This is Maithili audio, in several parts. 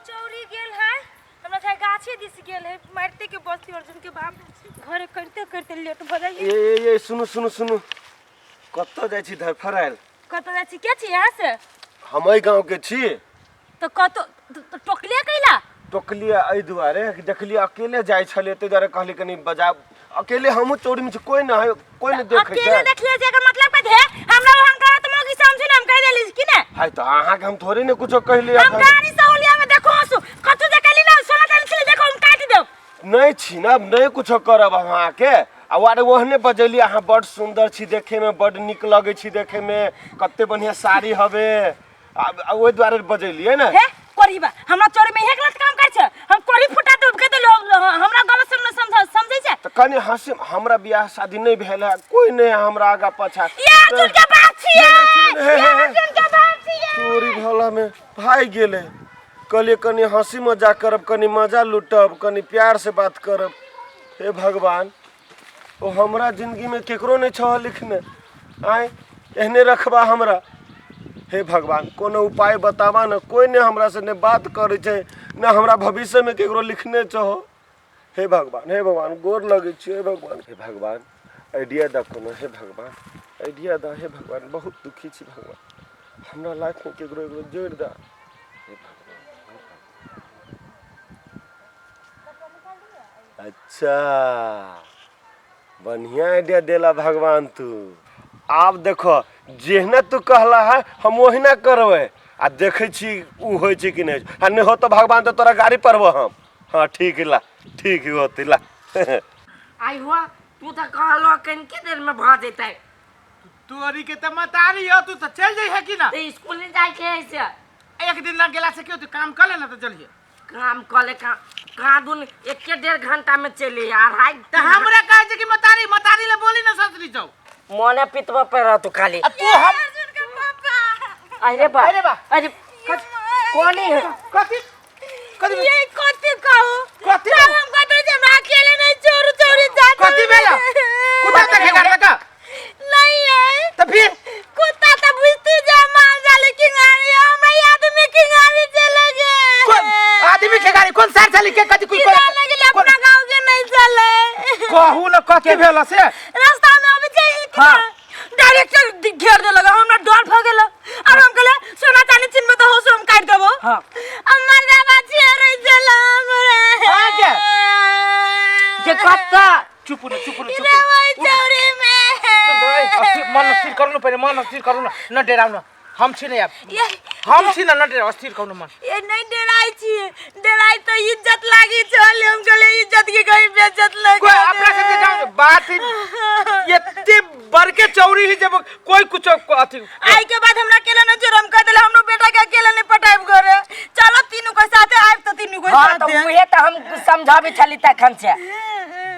चौरी गेल है हमरा चाहे गाछे दिस गेल है मारते के बस्ती अर्जुन के बाप घरे करते करते लेट भऽ जाइए। ए ए ए, सुनू सुनू सुनू, कतऽ जाइ छी धरफड़ायल? कतऽ जाइ छी के छी यहाँ से? हम एहि गाँव के छी। तऽ कतऽ तऽ टोकलिए कैला? टोकलिए एहि दुआरे कि देखलिए अकेले जाइ छलियै, ताहि दुआरे कहलियै कनि बजा। अकेले हमहूँ चौरी में छी, कोई ना है, कोई नहीं देखै अकेले छै। देखलिए जे एकर मतलब कथी है? हमरा ओहन गलत मौगी समझू ने, हम कहि देली कि ने। हाय, तऽ अहाँके हम थोड़े ने कुछो कहलियै हम एखन। गाड़ी सहुलिया में देखो हंसू कतौ जे कहली ना सोना चांदी छलै देखो हम काटि देब। नहीं छी ना, अब नहीं कुछो करब हम अहाँके। आ अरे ओहने बजेली, अहाँ बड सुंदर छी देखे में, बड नीक लगै छी देखे में, कते बढ़िया साड़ी हवे, आ ओहि दुआरे बजेलियै ने। हे कोरीबा, हमरा चोरी में एक गलत काम कर छै, हम कोरी फुटा देब के देलो, हमरा गलत समझ समझ समझै छै। तऽ कनि हंसी, हमरा बियाह शादी नहीं भेल है, कोई नहीं है हमरा आगा पाछा। ये अर्जुन के बाप छियै, नहीं, सुन, हे, ये हे, हे। अर्जुन के बाप छियै। चोरी भला में भागि गेलै। कहलियै कनि हंसी मजाक करब, कनि मजा लूटब, कनि प्यार से बात करब। हे भगवान, ओ हमरा जिंदगी में केकरो नहीं छह लिखने, आय एहने रखबा हमरा। हे भगवान, कोनो उपाय बताबा ने, कोई ने हमरा से ने बात करै छै, ने हमरा भविष्य में केकरो लिखने छहो। हे भगवान, हे भगवान, गोर लगै छी। हे भगवान, हे भगवान, आइडिया दऽ कोनो। हे भगवान, आइडिया दऽ। हे भगवान, बहुत दुखी छी भगवान, हमरा लाइफ में केकरो एगो जोड़ि दऽ। हे भगवान, हे भगवान। अच्छा, बढ़िया आइडिया देला भगवान तू। आब देखो, जेहना तू कहला है हम ओहिना करबै, आ देखै छी उ होइ छै कि नहि। आ नहि हो तऽ भगवान तऽ तोरा गाड़ी पड़बो हम। हाँ ठीक ला, ठीक होतै ला। आई हुआ तू तो कहलो कनिके देर में भऽ जेतै। तोरी के त मतारी हो, तू तो चल जाइ है कि ना? तो स्कूल नहीं जाए के ऐसे। एक दिन ना गेला से क्यों? तू काम कर ले ना तो चलिए। काम कऽ ले, कहाँ कहाँ दुन एके डेढ़ घंटा में चली यार। हाय, त हमरा कहे छै कि मतारी मतारी ले बोली ना ससरी जाओ। मने पितबा पे रह तू खाली। अब तू हम अर्जुन के पापा। अरे बा, अरे बा। अरे कौन है? कथी कथी? ये कथी कहू? कथी? सब हम कहते जे हमरा अकेले नहीं चोर चोरी जात। कथी भेला? कुत्ता देखे कर का? नहीं है। त फिर कुत्ता तो बुझती जे मार जाले किंगारी, हमरा आदमी किंगारी चले गए। कौन आदमी के गाड़ी? कौन सार चली के कथी? कोई किधर लगे अपना गांव के नहीं चले। कहू ना कथी भेला से? रास्ता में अबे छै कि डायरेक्ट घेर दे लगा, हमरा डर भ गेल और हम कहले सोना चांदी चिन्ह तो हो सो हम काट देबो। हमर बाबा छे रह चला हमरा। हाँ के? जे कत्ता चुप न, चुप न, चुप। रे वही चौरी में अस्थिर मन अस्थिर करू न पहिले, मन अस्थिर करू न, न डराउ न, हम छी ने आब। ये हम छी न, न डराउ, अस्थिर करू न मन। ये नहीं डराई छी, डराई तो इज्जत लागी चल, हम कहले इज्जत की कहीं बेइज्जत लगे। कोई अपना सबके गाँव में बात ही एते बड़के चौरी ही जब कोई कुछ अथी। आई के बाद हमरा अकेला न जोरम कह देले, हमरो बेटा के अकेला नहीं पटाइब करे, चलो तीनों के साथे आइब तो तीनों के हाँ तो साथे। उहे तो हम समझाबे छली तखन से।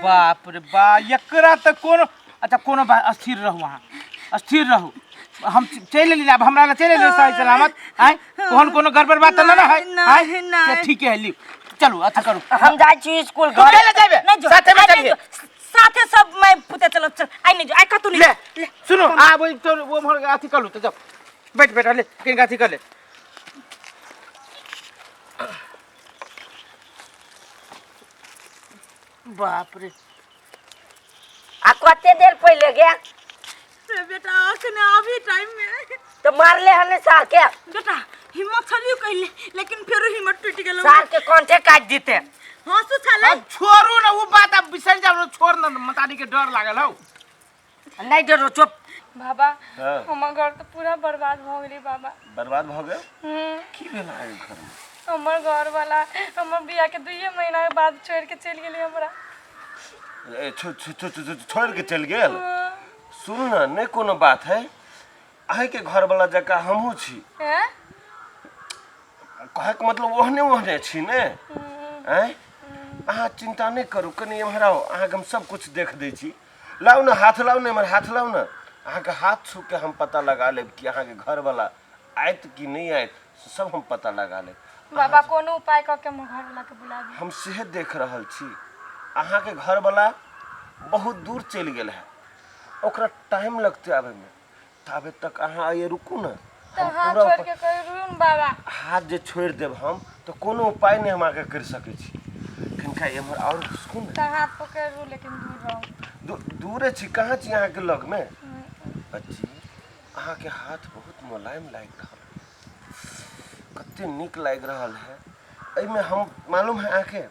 बाप रे बा, एकरा तऽ कोनो अच्छा कोनो बात। अस्थिर रहू अहाँ, अस्थिर रहू। हम चलि एली आब हमरा लग चलि एली सही सलामत। आँय, ओहन कोनो गड़बड़ बात तऽ नहि ने है? नहीं, आँय? नहीं। तऽ ठीके है, लिउ चलू, अथी करू। हम जाइ छी स्कूल। तू घर चलि जेबे? नहीं जो, साथे में आई नहीं चलिए। जो, साथे सब मैं पुते चलो चल, आई नहीं जो, आई कतू नहीं। ले सुनो, आ वो तो वो मोर अथी कर लू तो जाओ, बैठ बैठ, ले किनका अथी कर ले। बाप रे। आ कते देर पहिले गे? रे बेटा, अखने अभी टाइम में। तो मारले हने सार के। बेटा हिम्मत छलियो कहले, लेकिन फेरो हिम्मत टूट गेलो। सार के कंठे काट दिते। हंसू छले। अब छोड़ू ना वो बात, अब बिसर जाओ, छोड़ ना, मतारी के डर लागल हौ। नहीं डरो, चुप। बाबा। हाँ। हमर घर तऽ पूरा बर्बाद भऽ गेलै बाबा। बर्बाद भऽ गेल? हम्म। की भेल अहाँके घरमे? हमर घरवाला हमर बियाहके 2 महीना के बाद छोड़ि के चलि गेलै हमरा। ए, छोड़ि के चलि गेल? सुनू ने, नहि कोनो बात है, अहीँके घरवला जकाँ हमहूँ छी। हैं? कहैके मतलब ओहने ओहने छी ने। आँय, अहाँ चिन्ता नहि करू, कनि एम्हर आउ, अहाँके हम सब कुछ देख दै छी। लाउ ने हाथ, लाउ ने एम्हर हाथ लाउ ने। अहाँके हाथ छू के हम पता लगा लेब कि अहाँके घरवला आयत कि नहि आयत, से सब हम पता लगा लेब। बाबा, कोनो उपाय कऽ के हमर घरवला के बुला दियौ। हम सेहे देख रहल छी, अहाँके घरवला बहुत दूर चलि गेल है, ओकरा टाइम लगतै आबैमे। ताबे तक अहाँ आइए रुकू ने, तऽ हम हाथ पूरा छोड़ उपाय के करू ने बाबा। हाथ जे छोड़ि देब हम तऽ कोनो उपाय नहि हम अहाँके करि सकै छी। कनिका एम्हर आओर घुसकू ने। तऽ हाथ पकड़ू लेकिन दूर रहू। दूरे छी, कहाँ छी अहाँके लगमे? बच्ची, अहाँके हाथ बहुत मोलायम लागि रहल है, कते नीक लागि रहल है। एहिमे हम मालूम है अहाँके,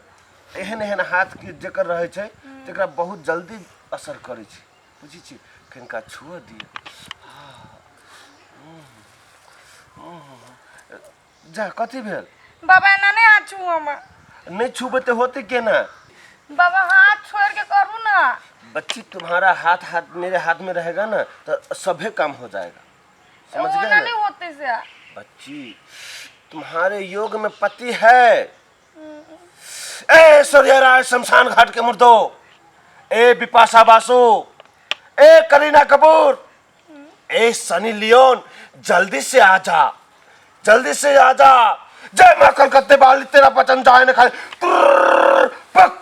एहन एहन हाथके जकर रहै छै तकरा बहुत जल्दी असर करै छै, बुझै छी? कनिका छुअ दिअ। जा, कथी भेल? बाबा, एना नहि हाथ छू हमर। नहि छूबै तऽ होतै केना? बाबा, हाथ छोड़ के करू ना। बच्ची, तुम्हारा हाथ हाथ मेरे हाथ में रहेगा ना तो सभे काम हो जाएगा, समझ गए ओना ना? नहीं होते से। बच्ची, तुम्हारे योग में पति है। ए ऐश्वर्या राय शमशान घाट के मुर्दो, ए बिपाशा बासु, ए करीना कपूर, ए सनी लियोन, जल्दी से आ जा, जल्दी से आ जा। जय माँ कलकत्ते वाली, तेरा बचन जाए न खाए। पक।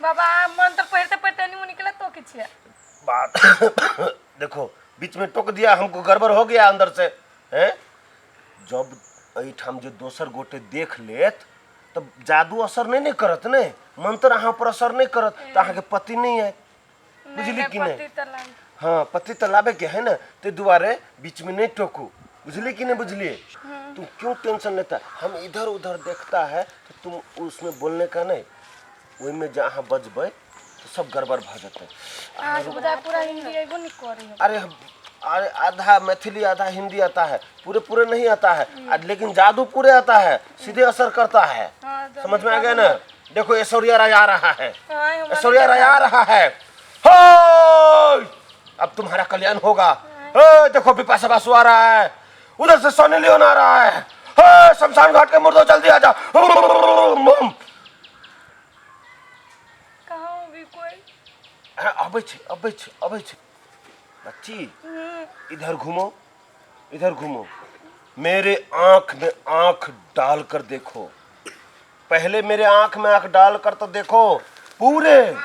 बाबा, मंत्र पढ़ते पढ़ते नहीं निकला तो किछे बात देखो, बीच में टोक दिया हमको, गड़बड़ हो गया अंदर से हैं। जब एहिठाम जे दोसर गोटे देख लेत तऽ जादू असर नहीं ने करत ने, मंत्र अहाँ पर असर नहीं करत, तऽ अहाँके पति नहीं आयत, बुझली कि नहीं? पति तऽ लाग। हाँ, पति तऽ लाबे के है ना, ताहि दुआरे बीच में नहीं टोकू, बुझली कि नहीं बुझलिए? तुम क्यों टेंशन लेता? हम इधर उधर देखता है तो तुम उसमें बोलने का नहीं, ओहिमे जे अहाँ बजबै तऽ सब गड़बड़ भऽ जेतै। अहाँके बुझाय पूरा हिंदी अयबो नहीं करे। अरे अरे, आधा मैथिली आधा हिंदी आता है, पूरे पूरे नहीं आता है, लेकिन जादू पूरे आता है, सीधे असर करता है। हाँ, जल्दी। समझ में आ गया ना? देखो, ऐश्वर्या राय आ रहा है। हाँ, हमरा ऐश्वर्या राय आ रहा है। हो, अब तुम्हारा कल्याण होगा। ए, देखो, बिपाशा बासु आ रहा है, उधर से सोनी लियोन आ रहा है। हे, शमशान घाट के मुर्दो, जल्दी आ जा। कहाँ भी कोई? अबै छै, अबै छै, अबै छै। बच्ची, इधर घूमो, इधर घूमो, मेरे आंख में आंख डाल कर देखो। पहले मेरे आंख में आंख डाल कर तो देखो पूरे।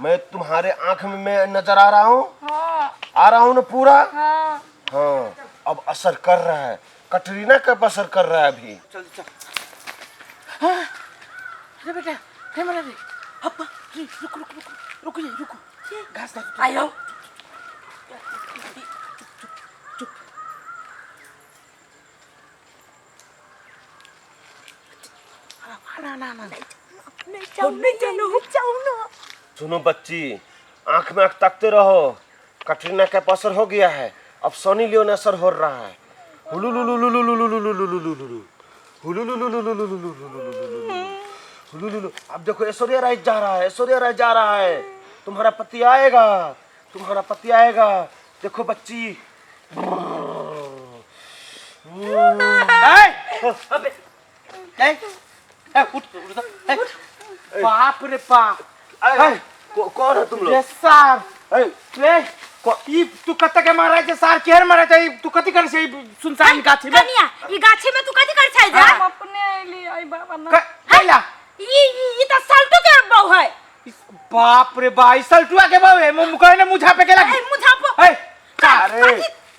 मैं तुम्हारे आंख में मैं नजर आ रहा हूँ? हाँ। आ रहा हूँ ना पूरा? हाँ। हाँ, अब असर कर रहा है, कटरीना का असर कर रहा है अभी। चल चल। हाँ, अरे बेटा, हे मला रे अप्पा रे, रुक रुक रुक रुक, ये रुको, घास ला। आयो। चुप। ना ना ना। नहीं जाओ, नहीं जाओ, जाओ ना। सुनो बच्ची, आंख में आंख ताकते रहो। कटरीना का असर हो गया है, अब सनी लियोन असर हो रहा है। हुलु लुलु लुलु लुलु लुलु लुलु लुलु लुलु हुलु लुलु लुलु लुलु लुलु लुलु लुलु हुलु लुलु। अब देखो, ऐश्वर्या राय जा रहा है, ऐश्वर्या राय जा रहा है। तुम्हारा पति आएगा, तुम्हारा पति आएगा। देखो बच्ची। ए अबे, ए ए, उठ उठ, ए, बाप रे बाप। ए, कौन है तुम लोग? रे सार। ए, रे, ई तू कत के मारा छै सार? केहन मारा छै? तू कथि करै छै ई सुनसान गाछी में? कनिया, ई गाछी में तू कथी कर छै जा? हम अपने अयली आई बाबा ना। कैला? ई ई त सल्टू के बहु है। बाप रे बा, ई सल्टुआ के बहु है, मुँह कहे ने मुझा पे के लगी। ए, मुझापो। ए सार। अरे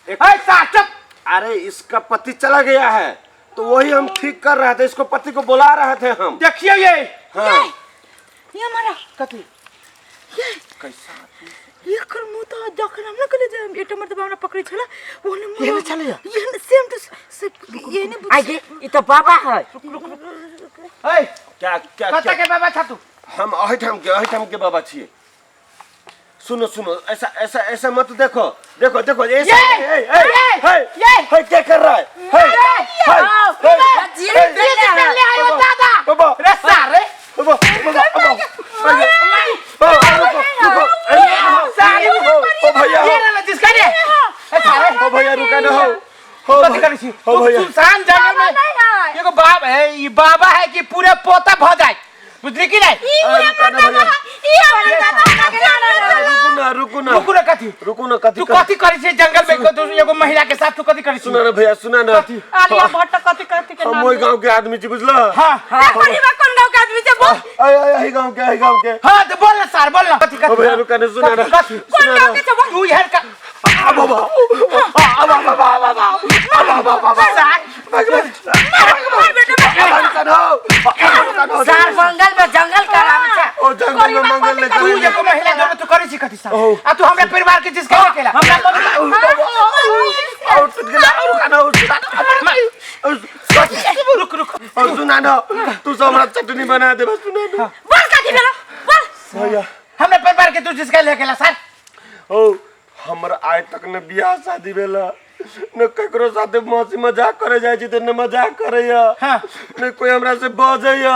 ए सार, चुप। अरे, इसका पति चला गया है तो वही हम ठीक कर रहे थे, इसको पति को बुला रहे थे हम। देखियो ये। हाँ। ये हमारा कथी? कैसा? एकर मुंह त जखन हम न कहले जे एकटा मर्दबा हमरा पकड़ै छला, ओहने मुंह। एहने छलैया? एहने सेम टू सेम, एहने। आगे ई तो बाबा है। ए। क्या क्या? कत क्या? के बाबा छा तू? हम अहिठाम के बाबा छिए। सुनो सुनो, ऐसा ऐसा ऐसा मत देखो, देखो देखो, ऐसा। ये! ए, ए, ये! ए, ये! ए, क्या कर रहा है? हे, हे, हे, जीरे ले आयो दादा। बाबा। रे सार रे। बाबा, बाबा, बाबा, बाबा, रुको रुको, ए, सारे। ओ भैया। ये रे जिसका रे, ए सारे। ओ भैया, रुका ना हो हो। कथी करै छी हो तू? भैया। सुनसान जंगल में नहीं है। एगो बाप है, ई बाबा है कि पूरे पोता भ जाए, बुझली कि नहीं? ई अरे, हमरा रुका ना मर्दबा भैया। है, ई हमरा मर्दबा है। रुकू ना, रुकू ना। रुकू ना कथी? रुकू ना, कथी? तू कथी करै छी जंगल में? तू एगो महिला के साथ तू कथी करै छी? सुना ना भैया, सुना ना। कथी? आलिया भट्ट कथी कथी के हम नाम। ओहि गांव के आदमी छी, बुझला? हाँ। परिवार कोन गांव के आदमी छै? बोल। आय आय आय गांव के, आय गांव के। हाँ तो बोल ना सार, बोल ना। कथी ओ भैया रुका ने, सुना ना। कथी? सुना कोन गांव के ना। छौ बोल। तू इहर का आ बाबा, आ बाबा, बाबा, बाबा, बाबा, बाबा। सार भगवान, मार बेटा मार। भगवान हो, भगवान हो। सार बंगल में जंगल करावे छै। ओ जंगल में मंगल ने तू करे। एगो महिला जोरे तू करै छी कथी सार? ओ। आ तू हमरा परिवार के जिसका केला हमरा और टूट गेला, और रुका ना, और सुना ना। रुक रुक। और सुना ना, तू सब हमरा चटनी बना दे, बस सुना ना। बोल कथी भेलो बोल। भैया हमरा परिवार के तू जिसका ले केला सार? ओ हमर आइ तक ने बियाह शादी भेला, न ककरो साथे मौसी मजाक करे जाइ छी तऽ न मजाक करैया, हाँ। न कोई हमरा से बजैया।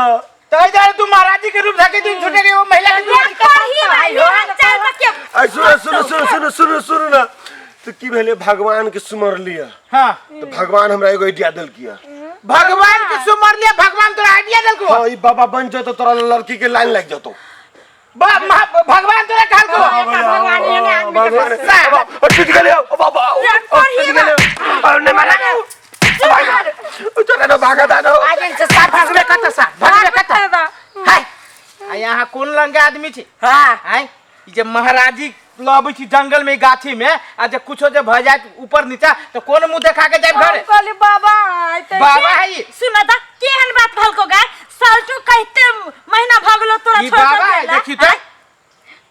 तो इधर तू महाराज जी के रूप धके दिन छूटे के वो महिला के तू करही भाई चार बच्चे। आ सुनो सुनो सुनो सुनो सुनो सुनो ना, तो की भेलै, भगवान के सुमर लिया। हाँ। तो भगवान हमरा एगो आइडिया देलकिया। भगवान के सुमर लिया, भगवान तोरा आइडिया देलको? हाँ, ई बाबा बन जतो तोरा लड़की के लाइन लागि जतो। भगवान तोरा कहलको? भगवान एने आदमी के भगवान सार। ओ टूट गेलै, ओ बाबा, ओ टूट गेलै, और ने मारा तोरा न भागा दानो। आज से सार भगवे कत सार, भगवे कत? हाय, आ यहाँ कोन लंगा आदमी छी? हाँ। आय ई जे महाराजी लबै छी जंगल में गाछी में, आ जे कुछो जे भ जाए ऊपर नीचा तो कोन मुंह देखा के जाए घरे? हम कहली बाबा आइ त बाबा है ई। सुन त केहन बात कहलको गा सालटू, कहते महीना भ गेलो तोरा ई छोड़ के बाबा है, गेला। देखी त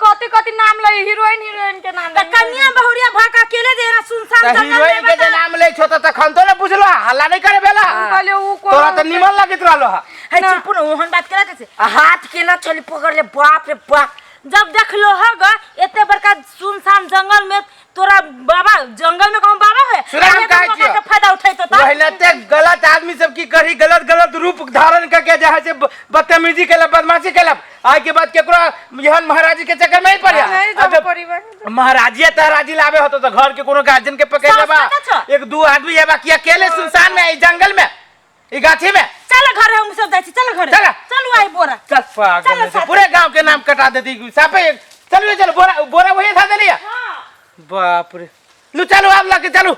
कथी कथी नाम लै, हीरोइन हीरोइन के नाम त लै। कन्या बहुरिया भ के अकेले जे एना सुनसान त जंगल में हीरोइन के जे बता। नाम लै छो त तखन तो ने बुझलो, हल्ला नहीं करे बेला। हम कहली उ कोन? तोरा त निमन लगैत रहलो हा। है चुप न, ओहन बात केला के छै? आ हाथ केना छली पकड़ ले, बाप रे बाप। जब देखलो ह ग एते बड़का सुनसान जंगल में तोरा बाबा, जंगल में कहूं बाबा है। सुना, हम अरे कहै तो छियौ। मौका के फायदा उठैतो त पहिले ते गलत आदमी सब की करी, गलत गलत रूप धारण करके जे है से बदतमीजी केलक, बदमाशी केलक। आइ के बाद केकरो एहन महाराजी के चक्कर में नहीं पड़िया। नहीं आ जब जब परिवार महाराजिया तहराजी लाबे होतो तो घर के कोनो गार्जियन के पकड़ सास लेबा, कतऽ छौ? एक दू आदमी हेबा कि अकेले सुनसान में, ई जंगल में, ई गाछी में? चल घर, हम सब जाइ छी, चल घर। चल। चलू आई बोरा। चल पागल चल है से, साथ। पूरे गांव के नाम कटा देती साफे। चलू चल, बोरा बोरा वही था देलिया। बाप रे, लू चलू, आब लके चलू।